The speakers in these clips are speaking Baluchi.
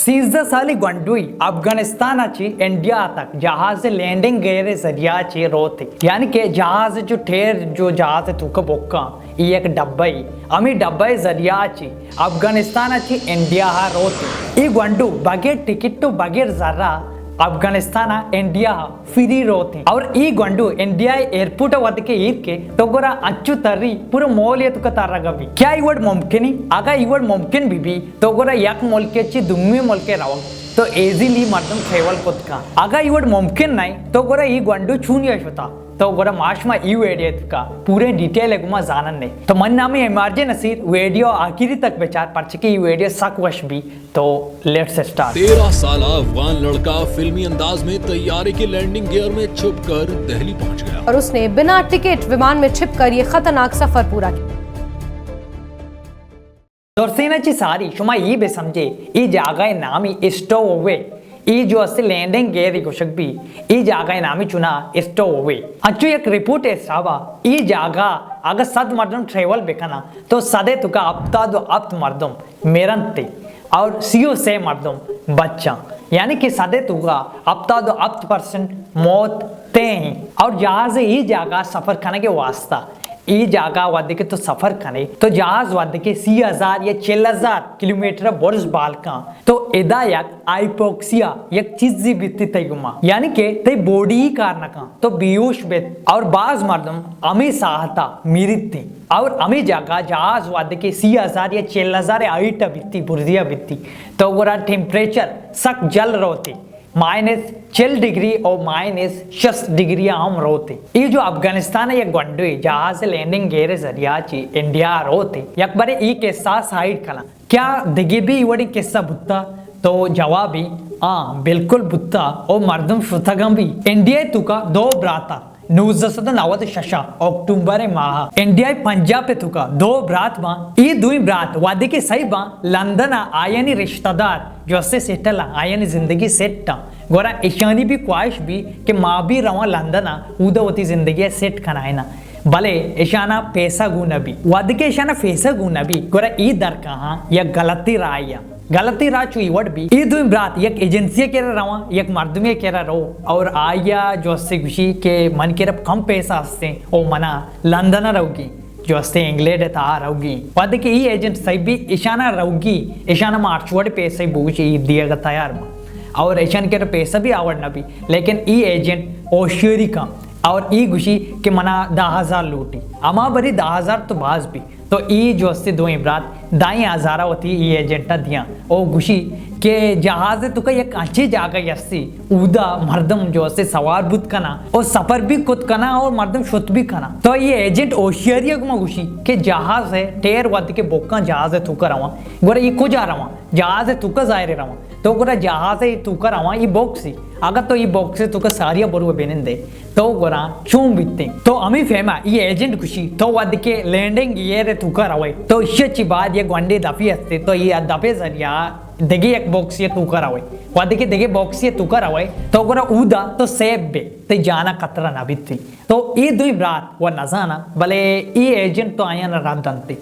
سیزدہ سالی گونڈوئی افغانستان ءَ چہ انڈیا ءَ تک جہاز لینڈنگ گیئر ذریعہ چہ روت، یعنی کہ جہاز جو ٹیر جو جہاز توکا بکاں، ای یک ڈبہ ای، ہمیں ڈبہ ذریعہ چہ افغانستان ءَ چہ انڈیا ءَ روت۔ ای گونڈو بغیر ٹکٹ و بغیر ذرہ افغانستان ءَ انڈیا ءَ فری روت۔ اور ای گونڈو انڈیا ءِ ایئرپورٹ ءَ وھدے کہ ایر کیت تو گڑا انچو تری پورا مول ءِ توکا ترگا بی۔ کیا ای وڑ ممکن ای؟ اگاں ای وڑ ممکن بی بی تو گڑا یک ملک ءَ چہ دومی ملک ءَ روگ تو ایزیلی مردم ٹریول کت کن۔ اگاں ای وڑ ممکن نہ ای تو گڑا ای گونڈو چونیا شتا؟ تو گڑا ما شما ای ویڈیو ءِ توکا پورے ڈیٹیل ءَ گوما زانن نے۔ تو من نام ایم آر جے نصیر، ویڈیو آخری تک بچار پرچہ کہ ای ویڈیو سک وش بی۔ تو لیٹس اسٹارٹ۔ تیرہ سالہ افغان لڑکا فلمی انداز میں طیارے کے لینڈنگ گیئر میں چھپ کر دہلی پہنچ گیا۔ اور اس نے بنا ٹکٹ ومان میں چھپ کر یہ خطرناک سفر پورا کیا۔ درسینا چی ساری شما ای بہ سمجھے، ای جاگہ نامی اسٹو ہوئے، ای جو استے لینڈنگ گیئر گوشگ بی، ای جاگہ نامی چنا اسٹو ہوئے۔ انچو یک رپورٹ حسابا ای جاگہ اگہ صد مردم ٹریول بکنا تو صدے توکا ہفتاد و ہفت مردم مرنت اور سی و سے مردم بچاں، یعنی کہ صدے توکا ہفتاد و ہفت پرسنٹ موت تے ہیں۔ اور جہاز ای جاگہ سفر کنگ واسطہ، ای جاگہ وھدے کہ تو سفر کنے تو جہاز وھدے کہ سی ہزار یا چل ہزار کلومیٹر برز بال کن تو ادا یک ہائپوکسیا یک چیزی بیتی تئی گما، یعنی کہ تئی باڈی ہی کار نہ کن تو بیہوش بیت اور بعض مردم ہمیں ساعتا میریت ہیں۔ اور ہمیں جاگہ جہاز وھدے کہ سی ہزار یا چل ہزار ہائٹ بیتی، برزیا بیتی، تو گڑا ٹیمپریچر سک جل روتی، مائنس چل ڈگری اور مائنس شست ڈگری ہم روتی۔ ای جو افغانستان یک گونڈوے جہاز لینڈنگ گیئر ذریعہ چی انڈیا روتی، یک بارے ای قصہ سائیڈ کنا۔ کیا دگہ بھی وڑی قصہ بوتا؟ تو جوابی، آں، بالکل بوتا۔ او مردم شتگاں بھی۔ انڈیا توکا دو براتا نوزدہ سد و نود و شش ء اکتوبر ء ماہ ء انڈیا ء پنجاب ء توکا دو برات باں۔ اے دوئیں برات وھدے کہ سہی باں لندن ء آیانی رشتہ دار جو استے سیٹل آں، آیانی زندگی سیٹ آں، گڑا اشانی بھی خواہش بی کہ ما بھی رواں لندن ء، اودا وتی زندگی ء سیٹ کنائیناں۔ بلے اشانا پیسہ گون نہ بی۔ وھدے کہ اشانا پیسہ گون نہ بی، گڑا اے درکاہاں یک غلطی راہے ء۔ غلطی راہ چو ای وڑ بی، ای دوئیں برات یک ایجنسی ء کرا رواں، یک مردمے ء کرا رو اور آئی ء جو استے گوشی کہ من کرا کم پیسہ ہستیں او منا لندن ء روگی، جو استے انگلینڈ ء تہا روگی۔ وھدے کہ ای ایجنٹ سہی بی اشانا روگی، اشانا ما ہرچ وڑ پیسہ بوگوشی ای دیگ ء تیار باں اور اشان کرا پیسہ بھی آوڑ نہ بی، لیکن ای ایجنٹ ہوشیاری کن اور ای گوشی کہ منا دہ ہزار لوٹی، ہما بری دہ ہزار تو باز بی۔ تو ای جو استے دوئیں برات دائیں ہزارہ وتی ای ایجنٹ ء دیاں۔ او گوشی کہ جہاز ء توکا یک انچیں جاگہ ہستی، اودا مردم جو استے سوار بوت کنا او سفر بھی کت کنا اور مردم شت بھی کنا۔ تو ای ایجنٹ ہوشیاری ء گما گوشی کہ جہاز ء ٹیر وھدے کہ بکاں جہاز ء توکا رواں، گڑا ای کجا رواں؟ جہاز ء توکا ظاہر رواں۔ تو گڑا جہاز ء توکا رواں ای باکس ای۔ اگاں تو ای باکس ء توکا ساریا برو بنندے، تو گڑا چون بیتیں؟ تو ہمیں فہما ای ایجنٹ گوشی تو وھدے کہ لینڈنگ گیئر ء توکا روئے تو ایشی چی بعد یک گونڈے دپی ہستے تو ای دپے ذریعہ دگہ یک باکس ء توکا روئے۔ وھدے کہ دگہ باکس ء توکا روئے تو گڑا اودا تو سیف بے، تئی جانا خطرہ نہ بیتی۔ تو ای دوئیں برات و نزاناں، بلے ای ایجنٹ تو آیانا رد دنتی۔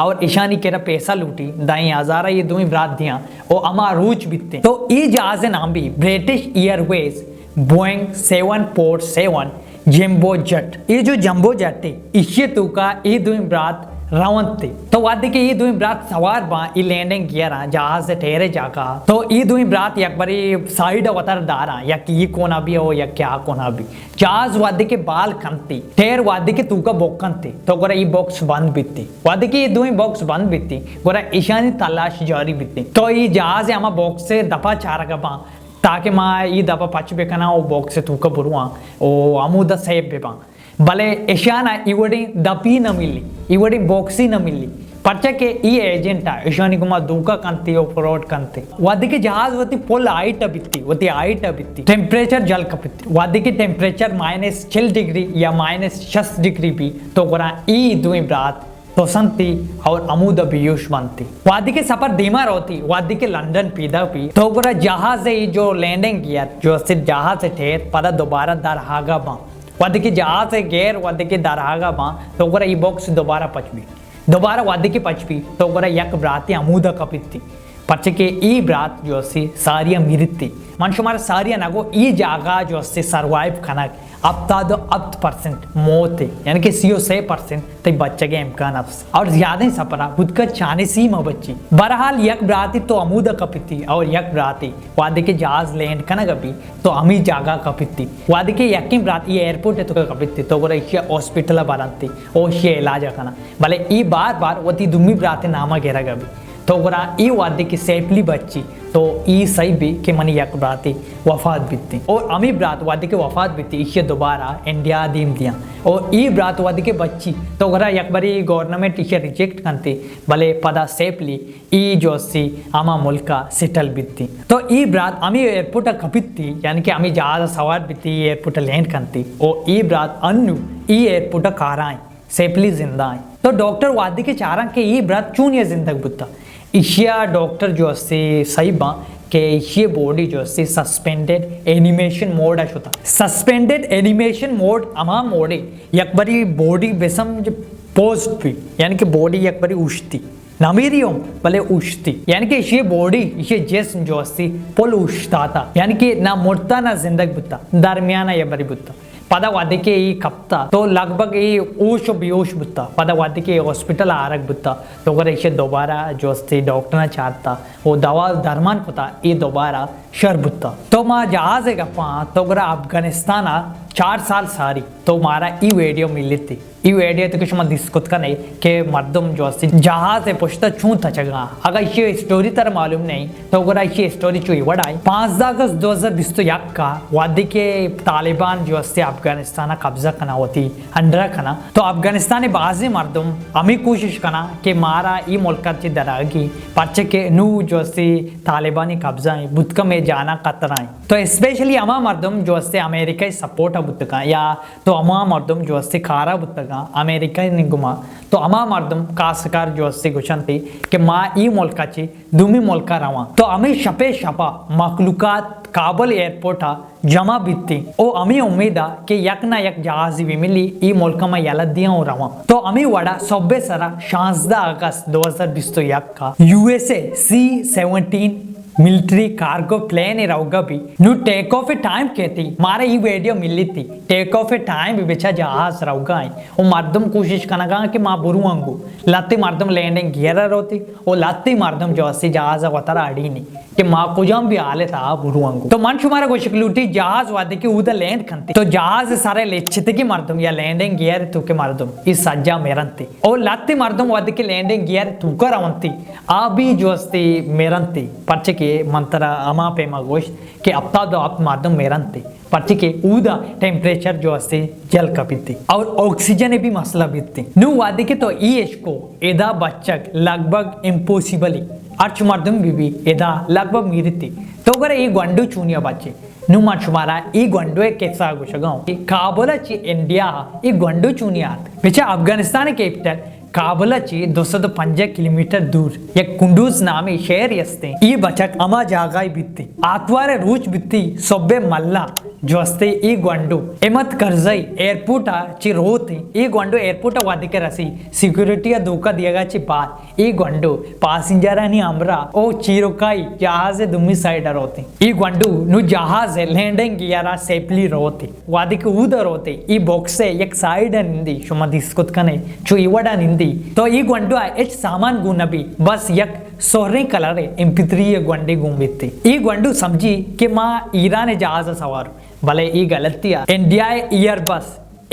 اور اشانی کرا پیسہ لوٹی، دائیں ہزارہ یہ دوئیں برات دیاں، او ہما روچ بیتیں۔ تو ای جہاز نام بھی برٹش ایئر ویز بوئنگ سیون فور سیون جمبو جٹ۔ ای جو جمبو جٹ ہے، ایشی توکا ای دوئیں برات رونت۔ تو وھدے کہ ای دوئیں برات سوار باں، ای لینڈنگ گیئر آں، جہاز ٹیرے جاگا۔ تو ای دوئیں برات یک بری سائیڈ وتر داراں، یک ای کونا بھی او یک کیا کونا بھی۔ جہاز وھدے کہ بال کنتی، ٹیر وھدے کہ توکا بک کنتی، تو گڑا ای باکس بند بیتی۔ وھدے کہ ای دوئیں باکس بند بیتی، گڑا ایشانی تلاش جاری بیتی۔ تو ای جہاز ہما باکس دپا چارگا باں، تاکہ ما ای دپا پچ بکناں او باکس توکا برواں، او ہمودا سیف بباں۔ بلے ایشانا ای وڑیں دپی نہ ملی، ای وڑیں باکسی نہ ملی۔ پرچا کہ ای ایجنٹ ء ایشانی گما دھوکہ کنتی و فراڈ کنتی۔ وھدے کہ جہاز وتی پل ہائٹ ء بیتی، وتی ہائٹ ء بیتی، ٹیمپریچر جل کپتی۔ وھدے کہ ٹیمپریچر مائنس چل ڈگری یا مائنس شست ڈگری بی، تو گڑا ای دوئیں برات تسنتی اور ہمودا بیہوش بنتی۔ وھدے کہ سفر دیما روتی، وھدے کہ لندن پیدا بی، تو گڑا جہاز ء جو لینڈنگ گیئر، جو استے جہاز ٹیر پدا دوبارہ در آگا باں۔ وھدے کہ جہاز ء گیئر وھدے کہ در آگا باں، تو گڑا ای باکس دوبارہ پچ بی۔ دوبارہ وھدے کہ پچ بی، تو گڑا یک براتے ہمودا کپیتی۔ پرچہ کہ ای برات جو استی ساری ء میرتی۔ من شمارا ساری ء نگو، ای جاگہ جو استی سروائیو کنگ ہپتاد و ہپت پرسنٹ موت ء، یعنی کہ سی و سے پرسنٹ تئی بچگ ء امکان است۔ اور زیادہ سفر ء بوتکہ چانسی مہ بچی۔ بہرحال یک براتی تو ہمود ء کپتی اور یک براتی وہدے کہ جہاز لینڈ کنگ ء بی تو ہمی جاگہ کپتی۔ وہدے کہ یکیں برات ای ایئرپورٹ ء تو کپتی تو گڑا ایشی ء ہاسپٹل ء برنتی او ایشی ء علاج ء کناں۔ بلے ای بار بار وتی دومی برات ء نام ء گرگ ء بی۔ تو گڑا ای وہدے کہ سیفلی بچی تو ای صحیح بی کہ منی یک براتے وفات بیتی۔ اور ہمی برات وہدے کہ وفات بیتی ایشی ء دوبارہ انڈیا دیم دیاں۔ اور ای برات وہدے کہ بچی تو گڑا یک بری گورنمنٹ ایشی ء ریجیکٹ کنتی، بلے پدا سیفلی ای جو استی ہما ملک ء سیٹل بیتی۔ تو ای برات ہمی ایئرپورٹ ء کپیتی، یعنی کہ ہمی جہاز ء سوار بیتی، ایئرپورٹ ء لینڈ کنتی۔ او ای برات انو ای ایئرپورٹ ء کارائیں۔ سیفلی زندہ ایں۔ تو ڈاکٹر وہدے کہ چاراں کہ ای برات چونیا زندگ بوتا، ایشیا ڈاکٹر جو استی صحیح باں کہ ایشی باڈی جو استی سسپینڈڈ اینیمیشن موڈ ء شتا۔ سسپینڈڈ اینیمیشن موڈ ہما موڈے یک بری باڈی بسمج پوسٹ بی، یعنی کہ باڈی یک بری اوشتی۔ نمیری ہم بلے اوشتی، یعنی کہ ایشی باڈی، ایشی جسم جو استی پل اوشتاتا، یعنی کہ نہ مرتا نہ زندگ بوتا، درمیان ء یک بری بوتا۔ پدا وہدے کہ ای کپتا تو لگ بھگ ای ہوش و بیہوش بوتا۔ پدا وہدے کہ ای ہاسپٹل آرگ بوتا تو گڑا ایشی دوبارہ جو استی ڈاکٹر نہ چارتا و دوا درمان کتا، ای دوبارہ شر بوتا۔ تو ما جہاز ء گپاں تو گڑا افغانستان ء چار سال ساری تو مارا ای ویڈیو ملتی۔ ای ویڈیو تو کہ شما دیست کت کنے کہ مردم جو استی جہاز ء پشت ء چون تچگاں۔ اگاں ایشی اسٹوری تر معلوم نہیں، تو گڑا ایشی اسٹوری چو ای وڑا ایں۔ پانزدہ اگست دو ہزار بیست و یک ء وہدے کہ طالبان جو استی افغانستان ء قبضہ کناں، وتی انڈر ء کناں، تو افغانستان ء بازیں مردم ہمے کوشش کناں کہ مارا ای ملک ء چہ درآگی، پرچہ کہ نو جو استی طالبانی قبضہ ایں، بوتکم ء جانا خطرہ ایں۔ تو اسپیشلی ہما مردم جو استی امریکہ ء سپورٹ ء بوتگاں یا تو ہما مردم جو استی کارا بوتگاں امریکہ نی گما، تو ہما مردم خاص کار جو استی گوشنتی کہ ما ای ملک ء چہ دومی ملک ء رواں۔ تو ہمے شپ ء شپ ء مخلوقات کابل ایئرپورٹ ء جمع بیتی او ہمے امید ء کہ یک نہ یک جہازی بہ ملی ای ملک ء ما یلہ دیاں و رواں۔ تو ہمے وڑا صبح سرا شانزدہ اگست دو ہزار بیست و یک ء U S A C seventeen military cargo plane ء روگا بی۔ نو ٹیک آف ء ٹائم کیتی، مارا ای ویڈیو ملیتی۔ ٹیک آف ء ٹائم بی بچا جہاز روگا ایں۔ او مردم کوشش کنگا کہ ما برواں گو۔ لہتے مردم لینڈنگ گیئر ء روتی۔ او لہتے مردم جو استی جہاز ء وترا اڑینی کہ ما کجام بھی حالت ء برواں گو۔ تو من شمارا گوشک لوٹی جہاز وہدے کہ اودا لینڈ کنتی تو جہاز سرا لچتگی مردم یا لینڈنگ گیئر توکے مردم ای سجا مرنتی۔ او لہتے مردم وہدے کہ لینڈنگ گیئر توکا رونتی آ بھی جو استی مرنتی، پرچہ کہ من ترا ہما پیما گوشت کہ ہپتاد و ہپت مردم مرنتی، پرچہ کہ اودا ٹیمپریچر جو استی جل کپیتی اور آکسیجن بھی مسئلہ بیتی۔ نو وہدے کہ تو ای اشکو ادا بچک لگ بھگ امپوسیبل ای، ہرچ مردم بھی بھی ادا لگ بھگ میرتی۔ تو اگر ای گونڈو چونیا بچے، نو من شمارا ای گونڈو ء قصہ گوشگا اوں کہ کابل ء چہ انڈیا ء ای گونڈو چونی آت۔ بچا افغانستان ء کیپٹل کابل ء چہ دو سد و پنجاہ کلومیٹر دور یک کنڈوز نامی شہر استیں۔ ای بچک ہما جاگہ بیتی۔ آتوار ء روچ بیتی، صبح ملا جو استے ای گونڈو احمد کرزئی ایئرپورٹ ء چہ روت۔ ای گونڈو ایئرپورٹ ء وہدے کہ رسی، سیکورٹی ء دھوکہ دیگا چہ بعد ای گونڈو پاسنجرانی ہمراہ او چیروکائی جہاز ء دومی سائیڈ ء روتیں۔ ای گونڈو نو جہاز ء لینڈنگ گیئر ء سیفلی روتیں۔ وہدے کہ اود ء روتیں، ای باکس ء یک سائیڈ ء نندی، شما دیست کت کنے، چو ای وڑ ء نندی، تو ای گونڈو ء ہچ سامان گون نبی، بس یک سہریں کلر ء ایم پی تھری ء گونڈے گون بیتیں۔ ای گونڈو سمجھی کہ ما ایران ء جہاز ء سوار، بلے ای غلطی ء انڈیا ء ایئر بس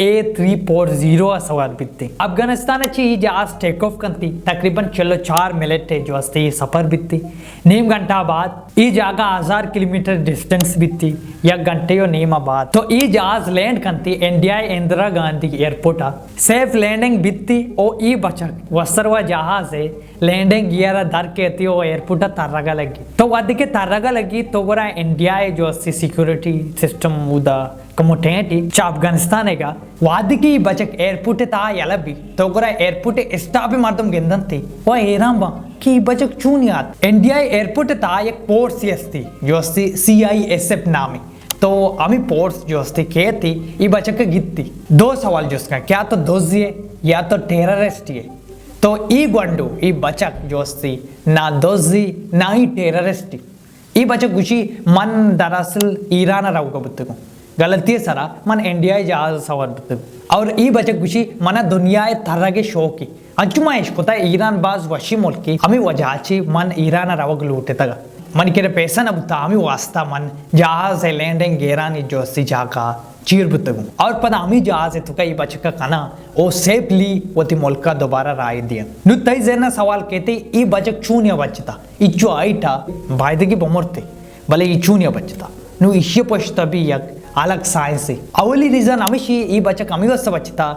اے تھری فور زیرو ء سوار بیتیں۔ افغانستان ء چہ ای جہاز ٹیک آف کنتی، تقریباً چل و چار منٹ ء جو استی سفر بیتی۔ نیم گھنٹہ بعد ای جاگہ ہزار کلومیٹر ڈسٹنس بیتی، یک گھنٹے و نیم بعد تو ای جہاز لینڈ کنتی انڈیا ء اندرا گاندھی ایئرپورٹ ء۔ سیف لینڈنگ بیتی او ای بچک وستر و جہاز ء لینڈنگ گیئر ء در کیتی او ایئرپورٹ ء ترگ ء لگی۔ تو وہدے کہ ترگ ء لگی تو گڑا انڈیا ء جو استی سیکورٹی سسٹم اودا کمو ٹینٹ ای چہ افغانستان ء گا۔ وہدے کہ ای بچک ایئرپورٹ ء تہا یلہ بی تو گڑا ایئرپورٹ ء اسٹاف ء مردم گندنتی و حیران باں کہ ای بچک چون یات۔ انڈیا ء ایئرپورٹ ء تہا یک فورس استی جو استی سی آئی ایس ایف نامی۔ تو ہمیں فورس جو استی کیتی ای بچک ء گیتی۔ دو سوال جست کن، کیا تو دزی ہے یا تو ٹیررسٹ ہے؟ تو ای گونڈو، ای بچک جو استی، نا دزی، نا ای ٹیررسٹی۔ ای بچک گوشی، من دراصل ایران روگا بوتگوں، غلطی سرا من انڈیا جہاز سوار بوتگوں۔ اور ای بچک گوشی، منا دنیا ترگ شوقی۔ انچو ما اشکتا ایران باز وشی ملکی، ہمیں وجہ چی من ایران روگ لوٹتگا۔ من کرے پیسہ نہ بوتا، ہمیں واسطہ من جہاز لینڈنگ گیرانی جو استی جاگہ چیر بوتگوں۔ اور پدا ہمیں جہاز توکا ای بچکا کنا او سیفلی وتی ملکا دوبارہ راہ دیا۔ نو تئی ذہن سوال کیتے، ای بچک چونیا بچتا؟ ایچو آئیٹا بایدگی بمرتے، بلے ای چونیا بچتا؟ نو ایشی پشتا بھی یک الگ سائنسے۔ اولی ریزن ہمیشی ای بچک ہمیں واسطہ بچتا،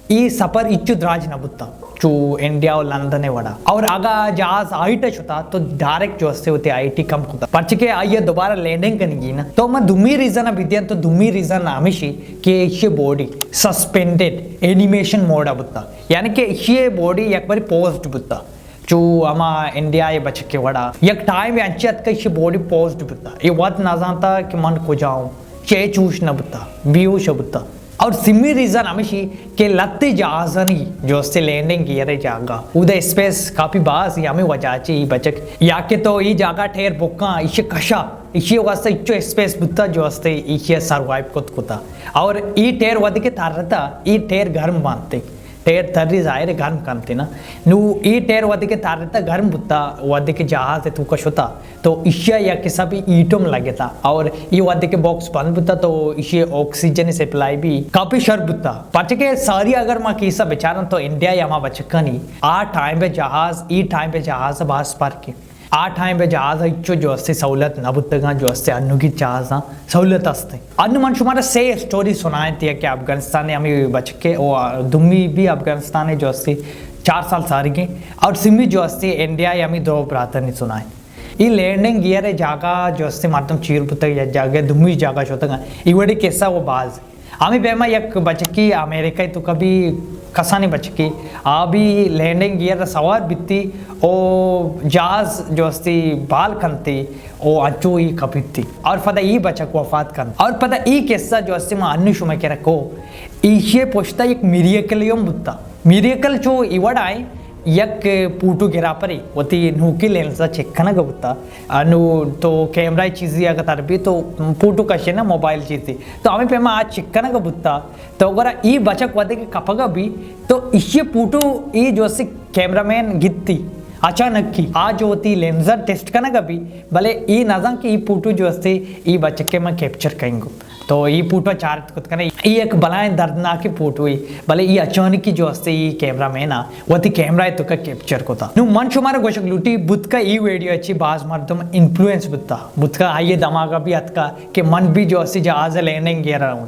ای سفر ایچو دراج نہ بوتا، چو انڈیا و لندن وڑا۔ اور اگا جہاز آئیٹا شتا تو ڈائریکٹ جو استے ہوتے آئیٹی کم کتا، پرچہ کہ آئیے دوبارہ لینڈنگ کنگی نا۔ تو من دومی ریزن بھی دیاں، تو دومی ریزن ہمیشی کہ ایشی باڈی سسپینڈڈ اینیمیشن موڈا بوتا، یعنی کہ ایشی باڈی یک باری پوزڈ بوتا۔ چو ہما انڈیا ء بچکے وڑا یک ٹائم انچی اتکا ایشی باڈی پوزڈ بوتا، اے وت نہ زانتا کہ من کجا اوں، چے چوش نہ بوتا، بے ہوش بوتا۔ اور سیمی ریزن ہمیشی کہ لتے جہازانی جو استے لینڈنگ گیئر جاگا، اودا اسپیس کافی باز، ہمیں وجہ چی ای بچک یا کہ تو ای جاگا ٹھیر بکاں، ایشی کشا، ایشی واسطہ اچو اسپیس بوتا جو استے ایشی سروائیو کت کتا۔ اور ای ٹھیر ودی کے ترتا، ای ٹھیر گرم بانتے۔ ٹیر تری ظاہر گرم کنتے نا۔ نو ای ٹیر وھدے کہ ترتا گرم بوتا، وھدے کہ جہاز توکا شتا، تو ایشیا یک حسابی ہیٹم لگتا، اور ای وھدے کہ باکس بند بوتا تو ایشی آکسیجن سپلائی بھی کافی شر بوتا۔ پرچہ کہ ساری اگر ما کیسا بچاراں تو انڈیا یا ہما بچکانی آ ٹائم پہ جہاز، ای ٹائم پہ جہاز باز فرق ہے۔ آ ٹائم پہ جہاز ہچو جو استے سہولت نہ بوتگاں، جو استے انوگی جہازاں سہولت استے۔ انو من شمارا سے اسٹوری سنائیں تیا کہ افغانستان ہمیں بچکے او دومی بھی افغانستان جو استے چار سال سارگیں، اور سیمی جو استے انڈیا ہمیں دو براتانی سنائیں۔ ای لینڈنگ گیئر جاگہ جو استے مردم چیر بوتگ یا جاگہ دومی جاگہ شوتگاں، ای وڑی قصہ وہ باز۔ ہمے پیما یک بچکی امریکہ تو کبھی کسانی بچکی آ بھی لینڈنگ گیئر سوار بیتی او جہاز جو استی بال کنتی او انچو ہی کپیتی اور پدا ای بچک وفات کنت اور پدا ای قصہ جو استی ما انو شما کرا کو ایشی پشتا یک میریکل یوم بوتا۔ میریکل چو ای وڑ آئے یک فوٹوگرافرے وتی نوکی لینزا چیک کنگ بوتا۔ انو تو کیمرہ چیزی اگہ تر بی تو فوٹو کشے نا موبائل چیزی۔ تو ہمیں پیما آ چیک کنگ بوتا۔ تو گورا ای بچک ودے کہ کپگا بی تو ایشی فوٹو ای جو اسے کیمرہ مین گتی۔ اچانک کی آ جو وتی لینزا ٹیسٹ کنگ بی بلے ای نزان کہ ای فوٹو جو اسے ای بچکے من کیپچر کنگو۔ تو ای فوٹو چارت کت کنے، ای یک بلائیں دردناکیں فوٹوے، بلے ای اچانکی جو استے ای کیمرہ مین ء وتی کیمرہ ء توکا کیپچر کتا۔ نو من شمارا گوشگ لوٹی بوتکا ای ویڈیو چی باز مردم انفلوئنس بوتا، بوتکا آئیے دماغا بھی اتکا کہ من بھی جو استے جہاز لینڈنگ گیئر آؤں۔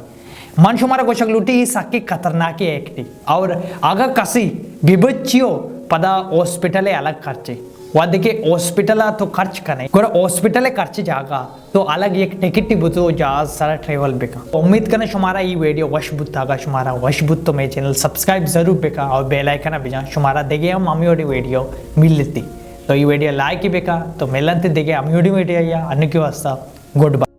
من شمارا گوشگ لوٹی ای سکی خطرناکیں ایکٹی، اور اگا کسی ببچیو پدا ہاسپٹل الگ خرچے۔ وھدے کہ ہاسپٹل ء تو خرچ کنے، گڑا ہاسپٹل ء خرچ جاگہ تو الگ یک ٹکٹی بوتو جہاز سرا ٹریول بکن۔ امید کناں شمارا ای ویڈیو وش بوت، اگا شمارا وش بوت تو مے چینل سبسکرائب ضرور بکن اور بیل آئیکن ء بجان۔ شمارا دگے ہم ہمیوڑی ویڈیو ملتی تو ای ویڈیو لائک بکن۔ تو ملنت دگے ہمیوڑی ویڈیو یا انکی واسطہ گڈ بائے۔